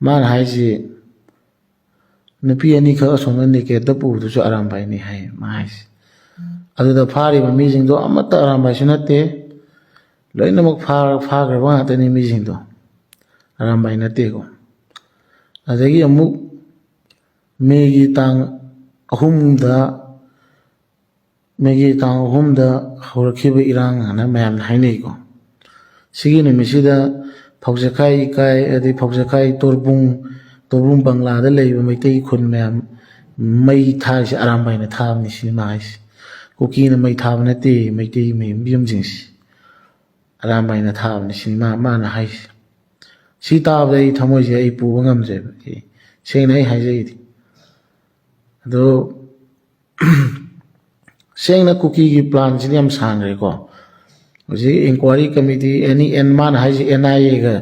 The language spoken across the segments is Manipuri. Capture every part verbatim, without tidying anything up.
ꯃꯥꯅ ꯍꯥꯏꯁꯤ ꯅꯨꯄꯤ ꯑꯅꯤꯈꯛ ꯑꯁꯣꯝꯗ ꯅꯦꯀꯦꯠꯇ ꯄꯨꯕꯗꯨꯁꯨ ꯑꯔꯥꯝꯕꯥꯏꯅꯤ ꯍꯥꯏ ꯃꯥ ꯍꯥꯏꯁꯤ꯫ ꯑꯗꯨꯗ ꯐꯥꯔꯤꯕ ꯃꯤꯁꯤꯡꯗꯣ ꯑꯃꯠꯇ ꯑꯔꯥꯝꯕꯥꯏꯁꯨ ꯅꯠꯇꯦ, ꯂꯣꯏꯅꯃꯛ ꯐꯥ-, ꯐꯥꯈ꯭ꯔꯕ ꯉꯥꯛꯇꯅꯤ ꯃꯤꯁꯤꯡꯗꯣ, ꯑꯔꯥꯝꯕꯥꯏ ꯅꯠꯇꯦꯀꯣ꯫ ꯑꯗꯒꯤ ꯑꯃꯨꯛ ꯃꯦꯒꯤ ꯇꯥꯡ ꯑꯍꯨꯝꯗ, ꯃꯦꯒꯤ ꯇꯥꯡ ꯑꯍꯨꯝꯗ ꯍꯧꯔꯛꯈꯤꯕ ꯏꯔꯥꯡ ꯍꯥꯏꯅ ꯃꯌꯥꯝꯅ ꯍꯥꯏꯅꯩꯀꯣ꯫ ꯁꯤꯒꯤ ꯅꯨꯃꯤꯠꯁꯤꯗ ꯐꯧꯖꯈꯥꯏ ꯏꯀꯥꯏ, ꯑꯗꯩ ꯐꯧꯖꯈꯥꯏ ꯇꯣꯔꯕꯨꯡ, ꯇꯣꯔꯕꯨꯡ ꯕꯪꯂꯥꯗ ꯂꯩꯕ ꯃꯩꯇꯩ ꯈꯨꯟ ꯃꯌꯥꯝ ꯃꯩ ꯊꯥꯔꯤꯁꯦ ꯑꯔꯥꯝꯕꯥꯏꯅ ꯊꯥꯕꯅꯤ ꯁꯤꯅꯦ ꯃꯥ ꯍꯥꯏꯁꯦ꯫ ꯀꯨꯀꯤꯅ ꯃꯩ ꯊꯥꯕ ꯅꯠꯇꯦ, ꯃꯩꯇꯩ ꯃꯌꯨꯝ ꯌꯨꯝꯁꯤꯡꯁꯤ ꯑꯔꯥꯝꯕꯥꯏꯅ ꯊꯥꯕꯅꯤ ꯁꯤꯅꯤ ꯃꯥ-, ꯃꯥꯅ ꯍꯥꯏꯁꯦ꯫ ꯁꯤ ꯇꯥꯕꯗ ꯑꯩ ꯊꯃꯣꯏꯁꯦ ꯑꯩ ꯄꯨꯕ ꯉꯝꯗ꯭ꯔꯦꯕ꯫ ꯑꯩ ꯁꯦꯡꯅ ꯑꯩ ꯍꯥꯏꯖꯩꯗꯤ꯫ ꯑꯗꯣ ꯁꯦꯡꯅ ꯀꯨꯀꯤꯒꯤ ꯄ꯭ꯂꯥꯟꯁꯤꯗꯤ ꯌꯥꯝ ꯁꯥꯡꯈ꯭ꯔꯦꯀꯣ꯫ ꯍꯧꯖꯤꯛ ꯏꯟꯀ꯭ꯋꯥꯏꯔꯤ ꯀꯃꯤꯇꯤ ꯑꯦꯅꯤ ꯑꯦꯟ ꯃꯥꯅ ꯍꯥꯏꯁꯦ ꯑꯦꯟ ꯑꯥꯏ ꯑꯦꯒ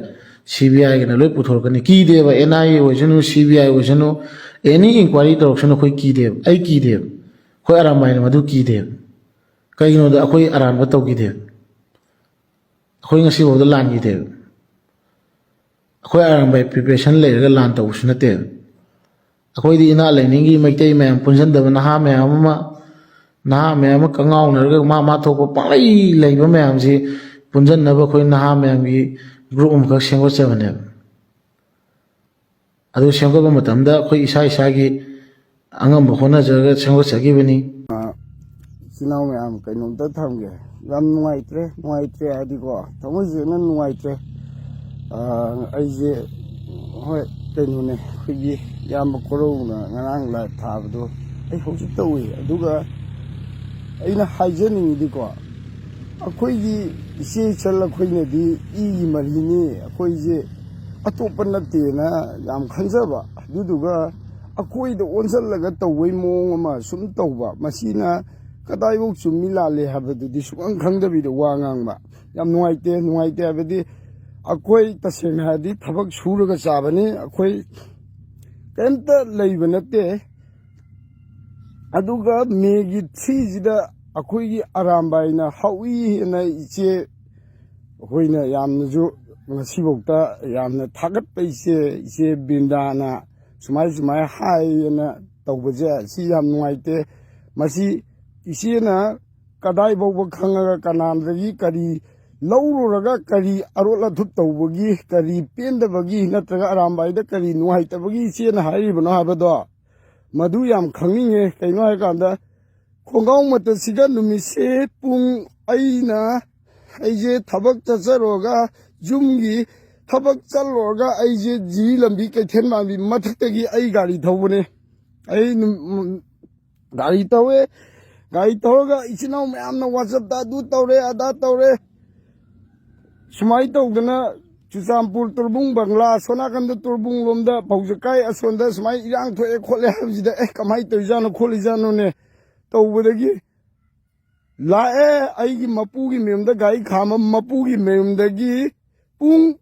ꯁꯤ ꯕꯤ ꯑꯥꯏꯒꯅ ꯂꯣꯏ ꯄꯨꯊꯣꯔꯛꯀꯅꯤ꯫ ꯀꯤꯗꯦꯕ, ꯑꯦꯟ ꯑꯥꯏ ꯑꯦ ꯑꯣꯏꯁꯅꯨ, ꯁꯤ ꯕꯤ ꯑꯥꯏ ꯑꯣꯏꯁꯅꯨ, ꯑꯦꯅꯤ ꯏꯟꯀ꯭ꯋꯥꯏꯔꯤ ꯇꯧꯔꯛꯁꯅꯨ, ꯑꯩꯈꯣꯏ ꯀꯤꯗꯦꯕ, ꯑꯩ ꯀꯤꯗꯦꯕ꯫ ꯑꯩꯈꯣꯏ ꯑꯔꯥꯝꯕꯥꯏꯅ ꯃꯗꯨ ꯀꯤꯗꯦꯕ꯫ ꯀꯩꯒꯤꯅꯣꯗ ꯑꯩꯈꯣꯏ ꯑꯔꯥꯟꯕ ꯇꯧꯈꯤꯗꯦꯕ꯫ ꯑꯩꯈꯣꯏ ꯉꯁꯤꯐꯥꯎꯗ ꯂꯥꯟꯈꯤꯗꯦꯕ꯫ ꯑꯩꯈꯣꯏ ꯑꯔꯥꯝꯕꯥꯏ ꯄ꯭ꯔꯤꯄꯦꯔꯦꯁꯟ ꯂꯩꯔꯒ ꯂꯥꯟ ꯇꯧꯕꯁꯨ ꯅꯠꯇꯦꯕ꯫ ꯑꯩꯈꯣꯏꯗꯤ ꯏꯅꯥꯠ ꯂꯥꯏꯅꯤꯡꯒꯤ ꯃꯩꯇꯩ ꯃꯌꯥꯝ ꯄꯨꯟꯁꯤꯟꯗꯕ ꯅꯍꯥ ꯃꯌꯥꯝ ꯑꯃ, ꯅꯍꯥ ꯃꯌꯥꯝ ꯑꯃ ꯀꯉꯥꯎꯅꯔꯒ ꯃꯥ ꯃꯥ ꯊꯣꯛꯄ ꯄꯪꯂꯩ ꯂꯩꯕ ꯃꯌꯥꯝꯁꯤ ꯄꯨꯟꯁꯤꯟꯅꯕ ꯑꯩꯈꯣꯏ ꯅꯍꯥ ꯃꯌꯥꯝꯒꯤ ꯒ꯭ꯔꯨꯞ ꯑꯃꯈꯛ ꯁꯦꯝꯒꯠꯆꯕꯅꯦꯕ꯫ ꯑꯗꯨ ꯁꯦꯝꯒꯠꯄ ꯃꯇꯝꯗ ꯑꯩꯈꯣꯏ ꯏꯁꯥ ꯏꯁꯥꯒꯤ ꯑꯉꯝꯕ ꯍꯣꯠꯅꯖꯔꯒ ꯁꯦꯝꯒꯠꯆꯈꯤꯕꯅꯤ꯫ ꯏꯆꯤꯟ ꯏꯅꯥꯎ ꯃꯌꯥꯝ, ꯀꯩꯅꯣꯝꯇ ꯊꯝꯒꯦ꯫ ꯌꯥꯝ ꯅꯨꯡꯉꯥꯏꯇ꯭ꯔꯦ꯫ ꯅꯨꯡꯉꯥꯏꯇ꯭ꯔꯦ ꯍꯥꯏꯗꯤꯀꯣ, ꯊꯃꯣꯏ ꯁꯦꯡꯅ ꯅꯨꯡꯉꯥꯏꯇ꯭ꯔꯦ꯫ ꯑꯥ, ꯑꯩꯁꯦ, ꯍꯣꯏ, ꯀꯩꯅꯣꯅꯦ, ꯑꯩꯈꯣꯏꯒꯤ ꯏꯌꯥꯝꯕ ꯀꯣꯔꯧꯅ ꯉꯔꯥꯡ ꯂꯥꯏꯚ ꯊꯥꯕꯗꯣ ꯑꯩ ꯍꯧꯖꯤꯛ ꯇꯧꯏ꯫ ꯑꯗꯨꯒ ꯑꯩꯅ ꯍꯥꯏꯖꯅꯤꯡꯉꯤꯗꯤꯀꯣ, ꯑꯩꯈꯣꯏꯒꯤ ꯏꯆꯦ ꯏꯆꯜ ꯑꯩꯈꯣꯏꯅꯗꯤ ꯏꯒꯤ ꯃꯔꯤꯅꯤ, ꯑꯩꯈꯣꯏꯁꯦ ꯑꯇꯣꯞꯄ ꯅꯠꯇꯦꯅ ꯌꯥꯝ ꯈꯟꯖꯕ, ꯑꯗꯨꯗꯨꯒ ꯑꯩꯈꯣꯏꯗ ꯑꯣꯟꯁꯤꯜꯂꯒ ꯇꯧꯕꯩ ꯃꯑꯣꯡ ꯑꯃ ꯁꯨꯝ ꯇꯧꯕ, ꯃꯁꯤꯅ ꯀꯗꯥꯏꯐꯥꯎ ꯆꯨꯝꯃꯤ ꯂꯥꯜꯂꯤ ꯍꯥꯏꯕꯗꯨꯗꯤ ꯁꯨꯈꯪ ꯈꯪꯗꯕꯤꯗ ꯋꯥ ꯉꯥꯡꯕ꯫ ꯌꯥꯝ ꯅꯨꯡꯉꯥꯏꯇꯦ꯫ ꯅꯨꯡꯉꯥꯏꯇꯦ ꯍꯥꯏꯕꯗꯤ ꯑꯩꯈꯣꯏ ꯇꯁꯦꯡꯅ ꯍꯥꯏꯔꯗꯤ ꯊꯕꯛ ꯁꯨꯔꯒ ꯆꯥꯕꯅꯤ, ꯑꯩꯈꯣꯏ ꯀꯔꯤꯝꯇ ꯂꯩꯕ ꯅꯠꯇꯦ꯫ ꯑꯗꯨꯒ ꯃꯦꯒꯤ ꯊ꯭ꯔꯤꯁꯤꯗ ꯑꯩꯈꯣꯏꯒꯤ ꯑꯔꯥꯝꯕꯥꯏꯅ ꯍꯧꯏ ꯍꯦꯟꯅ ꯏꯆꯦ ꯑꯩꯈꯣꯏꯅ ꯌꯥꯝꯅꯁꯨ ꯉꯁꯤꯐꯥꯎꯗ ꯌꯥꯝꯅ ꯊꯥꯒꯠꯄ ꯏꯆꯦ, ꯏꯆꯦ ꯕ꯭ꯔꯤꯟꯗꯥꯅ ꯁꯨꯃꯥꯏ ꯁꯨꯃꯥꯏ ꯍꯥꯏꯌꯦꯅ ꯇꯧꯕꯁꯦ, ꯁꯤ ꯌꯥꯝ ꯅꯨꯡꯉꯥꯏꯇꯦ꯫ ꯃꯁꯤ ꯏꯆꯦꯅ ꯀꯗꯥꯏ ꯐꯥꯎꯕ ꯈꯪꯉꯒ, ꯀꯅꯥꯗꯒꯤ ꯀꯔꯤ ꯂꯧꯔꯨꯔꯒ, ꯀꯔꯤ ꯑꯔꯣꯠ ꯑꯊꯨꯞ ꯇꯧꯕꯒꯤ, ꯀꯔꯤ ꯄꯦꯟꯗꯕꯒꯤ, ꯅꯠꯇ꯭ꯔꯒ ꯑꯔꯥꯝꯕꯥꯏꯗ ꯀꯔꯤ ꯅꯨꯡꯉꯥꯏꯇꯕꯒꯤ ꯏꯆꯦꯅ ꯍꯥꯏꯔꯤꯕꯅꯣ ꯍꯥꯏꯕꯗꯣ, ꯃꯗꯨ ꯌꯥꯝ ꯈꯪꯅꯤꯡꯉꯦ꯫ ꯀꯩꯅꯣ ꯍꯥꯏꯔꯀꯥꯟꯗ, ꯈꯣꯡꯒ꯭ꯔꯥꯎ ꯃꯇꯠꯁꯤꯒ ꯅꯨꯃꯤꯠꯁꯦ ꯄꯨꯡ, ꯑꯩꯅ, ꯑꯩꯁꯦ ꯊꯕꯛ ꯆꯠꯆꯔꯨꯔꯒ ꯌꯨꯝꯒꯤ ꯊꯕꯛ ꯆꯠꯂꯨꯔꯒ ꯑꯩꯁꯦ ꯖꯤꯔꯤ ꯂꯝꯕꯤ ꯀꯩꯊꯦꯜ ꯃꯥꯟꯕꯤ ꯃꯊꯛꯇꯒꯤ ꯑꯩ ꯒꯥꯔꯤ ꯊꯧꯕꯅꯦ꯫ ꯑꯩ ꯅꯨꯝ-, ꯒꯥꯔꯤ ꯊꯧꯋꯦ꯫ ꯒꯥꯔꯤ ꯊꯧꯔꯒ ꯏꯆꯤꯟ ꯏꯅꯥꯎ ꯃꯌꯥꯝꯅ WhatsApp-ꯇ ꯑꯗꯨ ꯇꯧꯔꯦ, ꯑꯗꯥ ꯇꯧꯔꯦ, ꯁꯨꯃꯥꯏꯅ ꯇꯧꯗꯅ ꯆꯨꯔꯆꯥꯟꯄꯨꯔ ꯇꯣꯔꯕꯨꯡ ꯕꯪꯒ꯭ꯂꯥ, ꯁꯣꯝ ꯅꯥꯀꯟꯗ ꯇꯣꯔꯕꯨꯡ ꯂꯣꯝꯗ ꯐꯧꯖꯀꯥꯏ ꯑꯁꯣꯟꯗ ꯁꯨꯃꯥꯏꯅ ꯏꯔꯥꯡ ꯊꯣꯛꯑꯦ ꯈꯣꯠꯂꯦ ꯍꯥꯏꯕꯁꯤꯗ, "ꯑꯦ, ꯀꯃꯥꯏꯅ ꯇꯧꯔꯤꯖꯥꯠꯅꯣ ꯈꯣꯠꯂꯤꯖꯥꯠꯅꯣꯅꯦ?" ꯇꯧꯕꯗꯒꯤ ꯂꯥꯛꯑꯦ꯫ ꯑꯩꯒꯤ ꯃꯄꯨꯒꯤ ꯃꯌꯨꯝꯗ ꯒꯥꯔꯤ ꯈꯥꯝꯕ, ꯃꯄꯨꯒꯤ ꯃꯌꯨꯝꯗꯒꯤ ꯄꯨꯡ,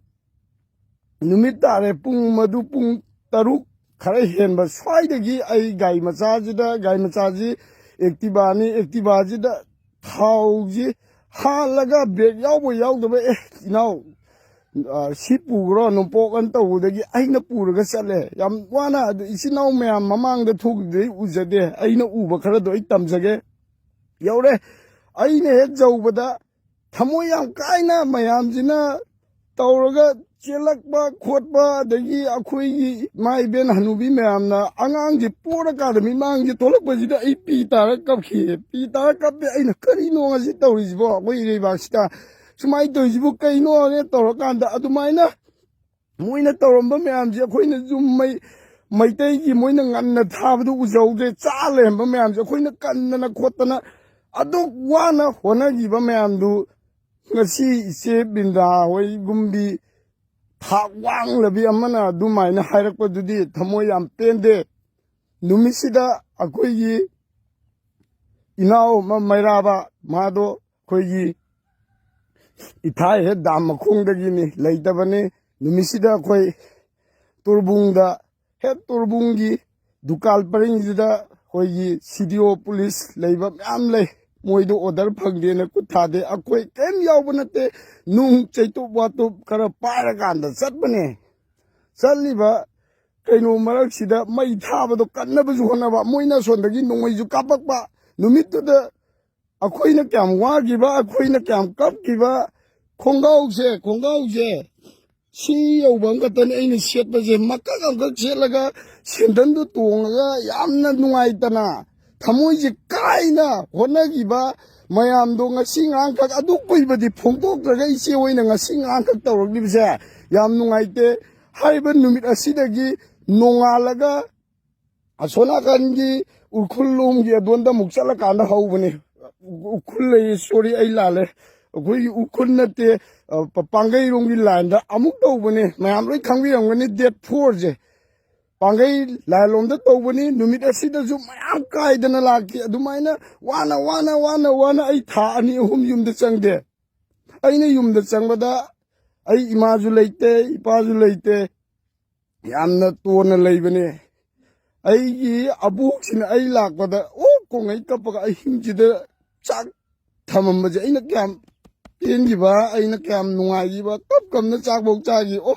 ꯅꯨꯃꯤꯠ ꯇꯥꯔꯦ, ꯄꯨꯡ ꯃꯗꯨ ꯄꯨꯡ ꯇꯔꯨꯛ ꯈꯔ ꯍꯦꯟꯕ ꯁ꯭ꯋꯥꯏꯗꯒꯤ ꯑꯩ ꯒꯥꯔꯤ ꯃꯆꯥꯁꯤꯗ, ꯒꯥꯔꯤ ꯃꯆꯥꯁꯤ Activa-ꯅꯤ, Activa-ꯁꯤꯗ ꯊꯥꯎꯁꯤ ꯍꯥꯜꯂꯒ, ꯕ꯭ꯔꯦꯛ ꯌꯥꯎꯕ ꯌꯥꯎꯗꯕ, "ꯑꯦ, ꯏꯅꯥꯎ, ꯑ, ꯁꯤ ꯄꯨꯈ꯭ꯔꯣ, ꯅꯣꯡꯄꯣꯛ" ꯑꯅ ꯇꯧꯕꯗꯒꯤ ꯑꯩꯅ ꯄꯨꯔꯒ ꯆꯠꯂꯦ꯫ ꯌꯥꯝ ꯋꯥꯅ꯫ ꯑꯗꯨ ꯏꯆꯤꯟ ꯏꯅꯥꯎ ꯃꯌꯥꯝ ꯃꯃꯥꯡꯗ ꯊꯣꯛꯈꯤꯕꯗꯩ ꯎꯖꯗꯦ꯫ ꯑꯩꯅ ꯎꯕ ꯈꯔꯗꯣ ꯑꯩ ꯇꯝꯖꯒꯦ꯫ ꯌꯧꯔꯦ꯫ ꯑꯩꯅ ꯍꯦꯛ ꯌꯧꯕꯗ ꯊꯃꯣꯏ ꯌꯥꯝ ꯀꯥꯏꯅ ꯃꯌꯥꯝꯁꯤꯅ ꯇꯧꯔꯒ ꯆꯦꯜꯂꯛꯄ ꯈꯣꯠꯄ, ꯑꯗꯒꯤ ꯑꯩꯈꯣꯏꯒꯤ ꯏꯃꯥ ꯏꯕꯦꯟ ꯍꯅꯨꯕꯤ ꯃꯌꯥꯝꯅ ꯑꯉꯥꯡꯁꯦ ꯄꯣꯔꯀꯥꯟꯗ ꯃꯤꯃꯥꯡꯁꯦ ꯊꯣꯛꯂꯛꯄꯁꯤꯗ ꯑꯩ ꯄꯤ ꯇꯥꯔ ꯀꯞꯈꯤ꯫ ꯄꯤ ꯇꯥꯔ ꯀꯞꯄꯦ꯫ ꯑꯩꯅ, "ꯀꯔꯤꯅꯣ ꯉꯁꯤ ꯇꯧꯔꯤꯁꯤꯕꯣ? ꯑꯩꯈꯣꯏ ꯏꯔꯩꯕꯥꯛꯁꯤꯗ ꯁꯨꯃꯥꯏꯅ ꯇꯧꯔꯤꯁꯤꯕꯨ ꯀꯩꯅꯣꯅꯦ?" ꯇꯧꯔꯀꯥꯟꯗ ꯑꯗꯨꯃꯥꯏꯅ ꯃꯣꯏꯅ ꯇꯧꯔꯝꯕ ꯃꯌꯥꯝꯁꯦ ꯑꯩꯈꯣꯏꯅꯁꯨ ꯃꯩ-, ꯃꯩꯇꯩꯒꯤ ꯃꯣꯏꯅ ꯉꯟꯅ ꯊꯥꯕꯗꯨ ꯎꯖꯍꯧꯗ꯭ꯔꯦ꯫ ꯆꯥ ꯂꯩꯔꯝꯕ ꯃꯌꯥꯝꯁꯦ ꯑꯩꯈꯣꯏꯅ ꯀꯟꯗꯅ ꯈꯣꯠꯇꯅ ꯑꯗꯨꯛ ꯋꯥꯅ ꯍꯣꯠꯅꯈꯤꯕ ꯃꯌꯥꯝꯗꯨ ꯉꯁꯤ ꯏꯆꯦ ꯕꯤꯟꯗꯥ ꯍꯣꯏꯒꯨꯝꯕꯤ ꯊꯥꯛ ꯋꯥꯡꯂꯕꯤ ꯑꯃꯅ ꯑꯗꯨꯃꯥꯏꯅ ꯍꯥꯏꯔꯛꯄꯗꯨꯗꯤ ꯊꯃꯣꯏ ꯌꯥꯝ ꯄꯦꯟꯗꯦ꯫ ꯅꯨꯃꯤꯠꯁꯤꯗ ꯑꯩꯈꯣꯏꯒꯤ ꯏꯅꯥꯎ ꯑꯃ ꯃꯩꯔꯥꯕ, ꯃꯥꯗꯣ ꯑꯩꯈꯣꯏꯒꯤ ꯏꯊꯥꯏ ꯍꯦꯛ ꯗꯥꯝ ꯃꯈꯣꯡꯗꯒꯤꯅꯤ, ꯂꯩꯇꯕꯅꯤ꯫ ꯅꯨꯃꯤꯠꯁꯤꯗ ꯑꯩꯈꯣꯏ ꯇꯣꯔꯕꯨꯡꯗ, ꯍꯦꯛ ꯇꯣꯔꯕꯨꯡꯒꯤ ꯗꯨꯀꯥꯟ ꯄꯔꯤꯡꯁꯤꯗ ꯑꯩꯈꯣꯏꯒꯤ CDO ꯄꯨꯂꯤꯁ ꯂꯩꯕ ꯃꯌꯥꯝ ꯂꯩ꯫ ꯃꯣꯏꯗꯣ ꯑꯣꯔꯗꯔ ꯐꯪꯗꯦꯅ ꯈꯨꯠ ꯊꯥꯗꯦ꯫ ꯑꯩꯈꯣꯏ ꯀꯔꯤꯝ ꯌꯥꯎꯕ ꯅꯠꯇꯦ꯫ ꯅꯨꯡ ꯆꯩꯇꯨꯞ ꯋꯥꯇꯨꯞ ꯈꯔ ꯄꯥꯏꯔꯀꯥꯟꯗ ꯆꯠꯄꯅꯦ꯫ ꯆꯠꯂꯤꯕ ꯀꯩꯅꯣ ꯃꯔꯛꯁꯤꯗ ꯃꯩ ꯊꯥꯕꯗꯣ ꯀꯟꯅꯕꯁꯨ ꯍꯣꯠꯅꯕ, ꯃꯣꯏꯅ ꯁꯣꯝꯗꯒꯤ ꯅꯣꯡꯃꯩꯁꯨ ꯀꯥꯞꯄꯛꯄ꯫ ꯅꯨꯃꯤꯠꯇꯨꯗ ꯑꯩꯈꯣꯏꯅ ꯀꯌꯥꯝ ꯋꯥꯈꯤꯕ, ꯑꯩꯈꯣꯏꯅ ꯀꯌꯥꯝ ꯀꯞꯈꯤꯕ꯫ ꯈꯣꯡꯒ꯭ꯔꯥꯎꯁꯦ, ꯈꯣꯡꯒ꯭ꯔꯥꯎꯁꯦ ꯁꯤ ꯌꯧꯕ ꯑꯃꯈꯛꯇꯅꯤ ꯑꯩꯅ ꯁꯦꯠꯄꯁꯦ꯫ ꯃꯀꯛ ꯑꯃꯈꯛ ꯁꯦꯠꯂꯒ ꯁꯦꯟꯗꯟꯗꯨ ꯇꯣꯡꯉꯒ ꯌꯥꯝꯅ ꯅꯨꯡꯉꯥꯏꯇꯅ, ꯊꯃꯣꯏꯁꯦ ꯀꯥꯏꯅ ꯍꯣꯠꯅꯈꯤꯕ ꯃꯌꯥꯝꯗꯣ ꯉꯁꯤ ꯉꯔꯥꯡꯈꯛ, ꯑꯗꯨ ꯀꯨꯏꯕꯗꯤ ꯐꯣꯡꯗꯣꯛꯇ꯭ꯔꯒ ꯏꯆꯦ ꯍꯣꯏꯅ ꯉꯁꯤ ꯉꯔꯥꯡꯈꯛ ꯇꯧꯔꯛꯂꯤꯕꯁꯦ ꯌꯥꯝ ꯅꯨꯡꯉꯥꯏꯇꯦ꯫ ꯍꯥꯏꯔꯤꯕ ꯅꯨꯃꯤꯠ ꯑꯁꯤꯗꯒꯤ ꯅꯣꯡꯉꯥꯜꯂꯒ ꯑꯁꯣꯝ ꯅꯥꯀꯟꯒꯤ ꯎꯈ꯭ꯔꯨꯜ ꯂꯣꯝꯒꯤ ꯑꯗꯣꯟꯗ ꯑꯃꯨꯛ ꯆꯠꯂꯀꯥꯟꯗ ꯍꯧꯕꯅꯤ꯫ ꯎ-, ꯎꯈ꯭ꯔꯨꯜ ꯂꯩꯌꯦ, ꯁꯣꯔꯤ, ꯑꯩ ꯂꯥꯜꯂꯦ꯫ ꯑꯩꯈꯣꯏꯒꯤ ꯎꯈ꯭ꯔꯨꯜ ꯅꯠꯇꯦ, ꯑ, ꯄ-, ꯄꯥꯡꯒꯩꯔꯣꯝꯒꯤ ꯂꯥꯏꯟꯗ ꯑꯃꯨꯛ ꯇꯧꯕꯅꯤ꯫ ꯃꯌꯥꯝ ꯂꯣꯏ ꯈꯪꯕꯤꯔꯝꯒꯅꯤ, ꯗꯦꯠ ꯐꯣꯔꯁꯦ ꯄꯥꯡꯒꯩ ꯂꯥꯏꯂꯣꯝꯗ ꯇꯧꯕꯅꯤ꯫ ꯅꯨꯃꯤꯠ ꯑꯁꯤꯗꯁꯨ ꯃꯌꯥꯝ ꯀꯥꯏꯗꯅ ꯂꯥꯛꯈꯤ꯫ ꯑꯗꯨꯃꯥꯏꯅ ꯋꯥꯅ, ꯋꯥꯅ, ꯋꯥꯅ, ꯋꯥꯅ ꯑꯩ ꯊꯥ ꯑꯅꯤ ꯑꯍꯨꯝ ꯌꯨꯝꯗ ꯆꯪꯗꯦ꯫ ꯑꯩꯅ ꯌꯨꯝꯗ ꯆꯪꯕꯗ ꯑꯩ ꯏꯃꯥꯁꯨ ꯂꯩꯇꯦ, ꯏꯄꯥꯁꯨ ꯂꯩꯇꯦ, ꯌꯥꯝꯅ ꯇꯣꯟꯅ ꯂꯩꯕꯅꯦ꯫ ꯑꯩꯒꯤ ꯑꯕꯣꯛꯁꯤꯅ ꯑꯩ ꯂꯥꯛꯄꯗ ꯑꯣ ꯀꯣꯡꯉꯩ ꯀꯞꯄꯒ ꯑꯍꯤꯡꯁꯤꯗ ꯆꯥꯛ ꯊꯝꯃꯝꯕꯁꯦ ꯑꯩꯅ ꯀꯌꯥꯝ ꯄꯦꯟꯈꯤꯕ, ꯑꯩꯅ ꯀꯌꯥꯝ ꯅꯨꯡꯉꯥꯏꯈꯤꯕ, ꯀꯞ ꯀꯞꯅ ꯆꯥꯛꯐꯧ ꯆꯥꯈꯤ꯫ ꯑꯣ,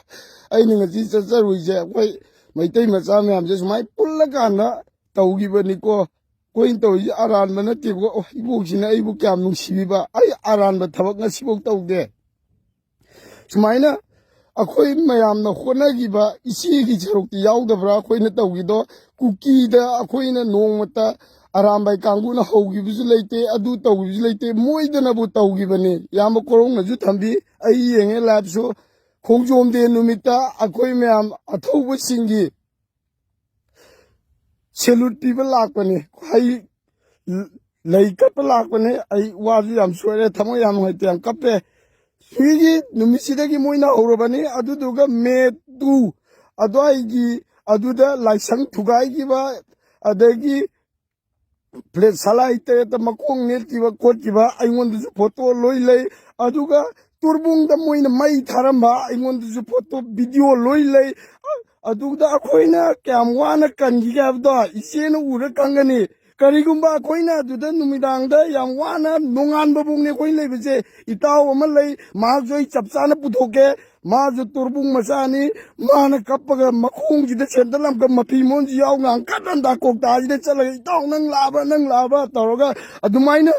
ꯑꯩꯅ ꯉꯁꯤ ꯆꯠꯆꯔꯨꯏꯁꯦ ꯑꯩꯈꯣꯏ ꯃꯩꯇꯩ ꯃꯆꯥ ꯃꯌꯥꯝꯁꯦ ꯁꯨꯃꯥꯏꯅ ꯄꯨꯜꯂꯀꯥꯟꯗ ꯇꯧꯈꯤꯕꯅꯤꯀꯣ꯫ ꯑꯩꯈꯣꯏꯅ ꯇꯧꯔꯤꯁꯦ ꯑꯔꯥꯟꯕ ꯅꯠꯇꯦꯀꯣ꯫ ꯑꯣ, ꯏꯕꯣꯛꯁꯤꯅ ꯑꯩꯕꯨ ꯀꯌꯥꯝ ꯅꯨꯡꯁꯤꯕꯤꯕ, ꯑꯩ ꯑꯔꯥꯟꯕ ꯊꯕꯛ ꯉꯁꯤꯐꯥꯎ ꯇꯧꯗꯦ꯫ ꯁꯨꯃꯥꯏꯅ ꯑꯩꯈꯣꯏ ꯃꯌꯥꯝꯅ ꯍꯣꯠꯅꯈꯤꯕ ꯏꯆꯦꯒꯤ ꯁꯔꯨꯛꯇꯤ ꯌꯥꯎꯗꯕ꯭ꯔꯥ ꯑꯩꯈꯣꯏꯅ ꯇꯧꯈꯤꯗꯣ? ꯀꯨꯀꯤꯗ ꯑꯩꯈꯣꯏꯅ ꯅꯣꯡꯃꯇ ꯑꯔꯥꯝꯕꯥꯏ ꯀꯥꯡꯕꯨꯅ ꯍꯧꯈꯤꯕꯁꯨ ꯂꯩꯇꯦ, ꯑꯗꯨ ꯇꯧꯈꯤꯕꯁꯨ ꯂꯩꯇꯦ, ꯃꯣꯏꯗꯅꯕꯨ ꯇꯧꯈꯤꯕꯅꯤ꯫ ꯏꯌꯥꯝꯕ ꯀꯣꯔꯧꯅꯁꯨ ꯊꯝꯕꯤ, ꯑꯩ ꯌꯦꯡꯉꯦ ꯂꯥꯏꯞꯁꯨ꯫ ꯈꯣꯡꯖꯣꯝ ꯗꯦ ꯅꯨꯃꯤꯠꯇ ꯑꯩꯈꯣꯏ ꯃꯌꯥꯝ ꯑꯊꯧꯕꯁꯤꯡꯒꯤ ꯁꯦꯂꯨꯠ ꯄꯤꯕ ꯂꯥꯛꯄꯅꯤ꯫ ꯑꯩ ꯂꯩ ꯀꯠꯄ ꯂꯥꯛꯄꯅꯤ꯫ ꯑꯩ ꯋꯥꯁꯨ ꯌꯥꯝ ꯁꯣꯏꯔꯦ, ꯊꯃꯣꯏ ꯌꯥꯝ ꯅꯨꯡꯉꯥꯏꯇꯦ, ꯌꯥꯝ ꯀꯞꯄꯦ꯫ ꯁꯤꯒꯤ ꯅꯨꯃꯤꯠꯁꯤꯗꯒꯤ ꯃꯣꯏꯅ ꯍꯧꯔꯕꯅꯤ꯫ ꯑꯗꯨꯗꯨꯒ ꯃꯦ ꯇꯨ ꯑꯗꯨꯋꯥꯏꯒꯤ ꯑꯗꯨꯗ ꯂꯥꯏꯁꯪ ꯊꯨꯒꯥꯏꯈꯤꯕ, ꯑꯗꯒꯤ ꯄ꯭ꯂꯦꯠ ꯁꯂꯥꯏ ꯇꯔꯦꯠꯇ ꯃꯈꯣꯡ ꯅꯦꯠꯈꯤꯕ ꯈꯣꯠꯈꯤꯕ ꯑꯩꯉꯣꯟꯗꯁꯨ ꯐꯣꯇꯣ ꯂꯣꯏ ꯂꯩ꯫ ꯑꯗꯨꯒ ꯇꯨꯔꯕꯨꯡꯗ ꯃꯣꯏꯅ ꯃꯩ ꯊꯥꯔꯝꯕ ꯑꯩꯉꯣꯟꯗꯁꯨ ꯐꯣꯇꯣ ꯚꯤꯗꯤꯑꯣ ꯂꯣꯏ ꯂꯩ꯫ ꯑꯗꯨꯗ ꯑꯩꯈꯣꯏꯅ ꯀꯌꯥꯝ ꯋꯥꯅ ꯀꯟꯈꯤꯒꯦ ꯍꯥꯏꯕꯗꯣ ꯏꯆꯦꯅ ꯎꯔ ꯈꯪꯒꯅꯤ꯫ ꯀꯔꯤꯒꯨꯝꯕ ꯑꯩꯈꯣꯏꯅ ꯑꯗꯨꯗ ꯅꯨꯃꯤꯗꯥꯡꯗ ꯌꯥꯝ ꯋꯥꯅ ꯅꯣꯡꯉꯥꯟꯕ ꯐꯥꯎꯅꯤ ꯑꯩꯈꯣꯏ ꯂꯩꯕꯁꯦ꯫ ꯏꯇꯥꯎ ꯑꯃ ꯂꯩ, ꯃꯍꯥꯛꯁꯨ ꯑꯩ ꯆꯞ ꯆꯥꯅ ꯄꯨꯊꯣꯛꯀꯦ꯫ ꯃꯥꯁꯨ ꯇꯣꯔꯕꯨꯡ ꯃꯆꯥꯅꯤ꯫ ꯃꯥꯅ ꯀꯞꯄꯒ ꯃꯈꯣꯡꯁꯤꯗ ꯁꯦꯟꯗꯜ ꯑꯃꯒ ꯃꯐꯤ ꯃꯣꯟꯁꯤ ꯌꯥꯎꯅ ꯍꯪꯀꯠ ꯍꯟꯗꯥ ꯀꯣꯛꯇꯥꯁꯤꯗ ꯆꯠꯂꯒ, "ꯏꯇꯥꯎ, ꯅꯪ ꯂꯥꯛꯑꯕ, ꯅꯪ ꯂꯥꯛꯑꯕ?" ꯇꯧꯔꯒ, ꯑꯗꯨꯃꯥꯏꯅ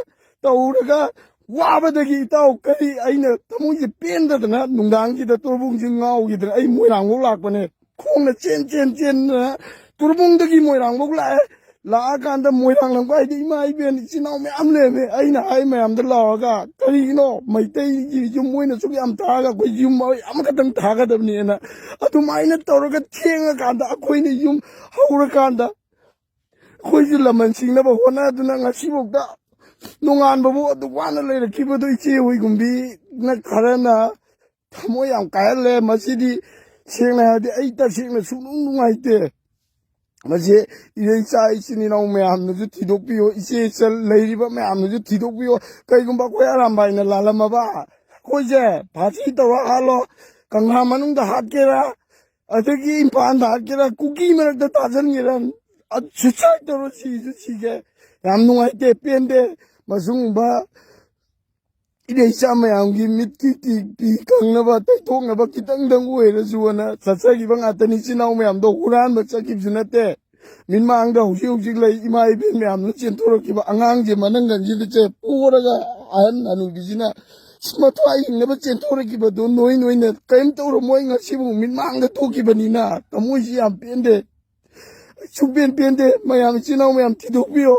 ꯇꯧꯔꯒ ꯋꯥꯕꯗꯒꯤ, ꯏꯇꯥꯎ, ꯀꯔꯤ, ꯑꯩꯅ ꯊꯃꯣꯏꯁꯦ ꯄꯦꯟꯗꯗꯅ ꯅꯨꯡꯗꯥꯡꯁꯤꯗ ꯇꯣꯔꯕꯨꯡꯁꯤ ꯉꯥꯎꯈꯤꯗꯅ ꯑꯩ ꯃꯣꯏꯔꯥꯡꯐꯧ ꯂꯥꯛꯄꯅꯦ꯫ ꯈꯣꯡꯅ ꯆꯦꯟ ꯆꯦꯟ ꯆꯦꯟꯗꯅ ꯇꯣꯔꯕꯨꯡꯗꯒꯤ ꯃꯣꯏꯔꯥꯡꯐꯧ ꯂꯥꯛꯑꯦ꯫ ꯂꯥꯛꯑꯀꯥꯟꯗ ꯃꯣꯏꯔꯥꯡ ꯂꯝꯈꯥꯏꯗ ꯏꯃꯥ ꯏꯕꯦꯟ ꯏꯆꯤꯟ ꯏꯅꯥꯎ ꯃꯌꯥꯝ ꯂꯩꯔꯝꯃꯦ꯫ ꯑꯩꯅ ꯍꯥꯏ ꯃꯌꯥꯝꯗ ꯂꯥꯎꯔꯒ, "ꯀꯔꯤꯒꯤꯅꯣ ꯃꯩꯇꯩꯒꯤ ꯌꯨꯝ ꯑꯣꯏꯅ ꯁꯨꯛ ꯌꯥꯝ ꯊꯥꯔꯒ ꯑꯩꯈꯣꯏ ꯌꯨꯝ ꯑꯃꯈꯛꯇꯪ ꯊꯥꯒꯗꯕꯅꯦꯅ?" ꯑꯗꯨꯃꯥꯏꯅ ꯇꯧꯔꯒ ꯊꯦꯡꯉꯀꯥꯟꯗ ꯑꯩꯈꯣꯏꯅ ꯌꯨꯝ ꯍꯧꯔꯀꯥꯟꯗ ꯑꯩꯈꯣꯏꯁꯨ ꯂꯃꯟ ꯁꯤꯡꯅꯕ ꯍꯣꯠꯅꯗꯨꯅ ꯉꯁꯤꯐꯥꯎꯗ ꯅꯣꯡꯉꯥꯟꯕꯕꯨ ꯑꯗꯨ ꯋꯥꯅ ꯂꯩꯔꯛꯈꯤꯕꯗꯣ ꯏꯆꯦ ꯍꯣꯏꯒꯨꯝꯕꯤꯅ ꯈꯔꯅ ꯊꯃꯣꯏ ꯌꯥꯝ ꯀꯥꯏꯍꯜꯂꯦ꯫ ꯃꯁꯤꯗꯤ ꯁꯦꯡꯅ ꯍꯥꯏꯔꯗꯤ ꯑꯩ ꯇꯁꯦꯡꯅ ꯁꯨꯡꯅꯨꯡ ꯅꯨꯡꯉꯥꯏꯇꯦ꯫ ꯃꯁꯤ ꯏꯆꯥ ꯏꯆꯤꯟ ꯏꯅꯥꯎ ꯃꯌꯥꯝꯅꯁꯨ ꯊꯤꯗꯣꯛꯄꯤꯌꯨ, ꯏꯆꯦ ꯏꯆꯜ ꯂꯩꯔꯤꯕ ꯃꯌꯥꯝꯅꯁꯨ ꯊꯤꯗꯣꯛꯄꯤꯌꯨ꯫ ꯀꯩꯒꯨꯝꯕ ꯑꯩꯈꯣꯏ ꯑꯔꯥꯝꯕꯥꯏꯅ ꯂꯥꯜꯂꯝꯃꯕ ꯑꯩꯈꯣꯏꯁꯦ ꯐꯥꯁꯤ ꯇꯧꯔ ꯍꯥꯠꯂꯣ, ꯀꯪꯂꯥ ꯃꯅꯨꯡꯗ ꯍꯥꯠꯀꯦꯔꯥ, ꯑꯗꯒꯤ ꯏꯝꯐꯥꯜꯗ ꯍꯥꯠꯀꯦꯔꯥ, ꯀꯨꯀꯤ ꯃꯔꯛꯇ ꯇꯥꯁꯤꯟꯒꯦꯔꯥ, ꯁꯨꯁꯥꯏꯠ ꯇꯧꯔ ꯁꯤꯁꯨ ꯁꯤꯒꯦ꯫ ꯌꯥꯝ ꯅꯨꯡꯉꯥꯏꯇꯦ, ꯄꯦꯟꯗꯦ꯫ ꯃꯁꯤꯒꯨꯝꯕ ꯏꯔꯩꯆꯥ ꯃꯌꯥꯝꯒꯤ ꯃꯤꯠꯀꯤ ꯇꯤꯛꯄꯤ ꯀꯪꯅꯕ, ꯇꯩꯊꯣꯛꯅꯕ ꯈꯤꯇꯪꯗꯪ ꯑꯣꯏꯔꯁꯨ ꯑꯅ ꯆꯠꯆꯈꯤꯕ ꯉꯥꯛꯇꯅꯤ꯫ ꯏꯆꯤꯟ ꯏꯅꯥꯎ ꯃꯌꯥꯝꯗꯣ ꯍꯨꯔꯥꯟꯕ ꯆꯠꯈꯤꯕꯁꯨ ꯅꯠꯇꯦ꯫ ꯃꯤꯠꯃꯥꯡꯗ ꯍꯧꯖꯤꯛ ꯍꯧꯖꯤꯛ ꯂꯩ ꯏꯃꯥ ꯏꯕꯦꯟ ꯃꯌꯥꯝꯗꯨ ꯆꯦꯟꯊꯣꯔꯛꯈꯤꯕ ꯑꯉꯥꯡꯁꯦ ꯃꯅꯪꯒꯟꯁꯤꯗ ꯆꯦ ꯄꯣꯔꯒ ꯑꯍꯟ ꯍꯅꯨꯕꯤꯁꯤꯅ ꯃꯊ꯭ꯋꯥꯏ ꯍꯤꯡꯅꯕ ꯆꯦꯟꯊꯣꯔꯛꯈꯤꯕꯗꯣ ꯅꯣꯏ ꯅꯣꯏꯅ ꯀꯔꯤꯝ ꯇꯧꯔꯝꯃꯣꯏ꯫ ꯉꯁꯤꯕꯨ ꯃꯤꯠꯃꯥꯡꯗ ꯊꯣꯛꯈꯤꯕꯅꯤꯅ ꯊꯃꯣꯏꯁꯤ ꯌꯥꯝ ꯄꯦꯟꯗꯦ, ꯁꯨꯡꯄꯦꯟ ꯄꯦꯟꯗꯦ꯫ ꯃꯌꯥꯝ ꯏꯆꯤꯟ ꯏꯅꯥꯎ ꯃꯌꯥꯝ ꯊꯤꯗꯣꯛꯄꯤꯌꯣ꯫